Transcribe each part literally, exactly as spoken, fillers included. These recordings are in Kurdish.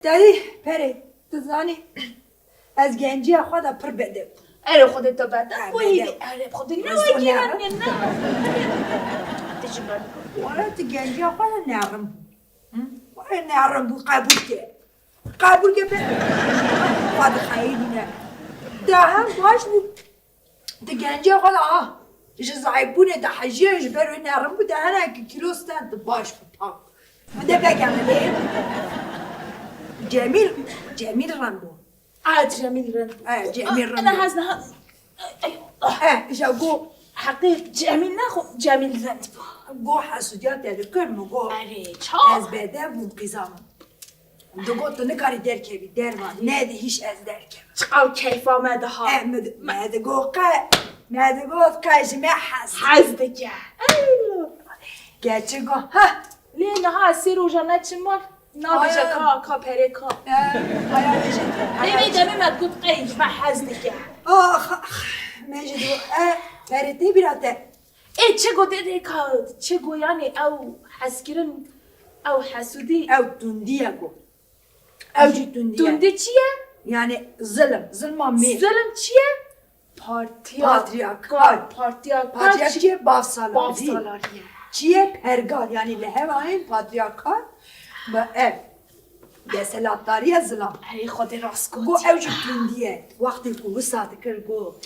Derî perê, tu zanî, ez genciya xwe de pir bedew. Erê xwedê te bedew bûyî. Erê xwedê ne wekî ne ne. Wala tu genciya xwe de nerin bû. Wala nerin bû, qebûl ke. Qebûl ke be. Xwe dixeyîdîne. De hem baş bû. Di genciya xwe de, ah, ji zayîfbûnê de hejiye, ji ber wê nerin bû, de hinekî kîlo stend di baş bû, pak. Min de vekeme lê. Cemîl, Cemîl rind bû. Ah, Cemîl rind bû. Eh, Cemîl rind bû. Ana hez niha. Eh, ji go. Heqî Cemîl nexwe, Cemîl rind bû. Go hesûdiya te dikir min, go. Erê, ça? Ez bedew bûm qîza min. Digot tu nikarî derkevî derva, nedihîş ez derkevim. Çiqaw keyfa me diha. Eh, me di-, me digot qe, me digot qe ji me hez. Hez dike. Ey, keçi go, ha. Lê niha sê roja neçim mal, nabêje ka, ka perê ka. Eh, aya bêje. Lê vê demê me digot qe ji me hez dike. Ax, ax, me jî digot, eh, perê tê bîra te. Ê çi go dê dê ka, çi go yani ew hezkirin, ew hesûdî. Ew tundî ye go. Ew jî tundî ye. Tundî çi ye? Yani zilim, zilma mêr. Zilim çi ye? Patriarkal. Patriarkal. Patriarkal. Patriark çi ye? Bavsalarî. Bavsalarî ye. Çi ye? Pergal. Yani li hevayên patriarkal, me ev deselatdariya zilam. Erê xwedê rast got. Go ew jî tundî ye. Wextê ku wisa dikir go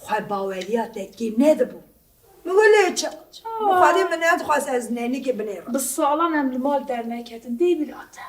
xwe baweriya te kêm nedibû. Min got lê ça? Min Xwedê min nedixwest ez neynikê binêrim. Bi salan em li mal derneketin, dê bîra te.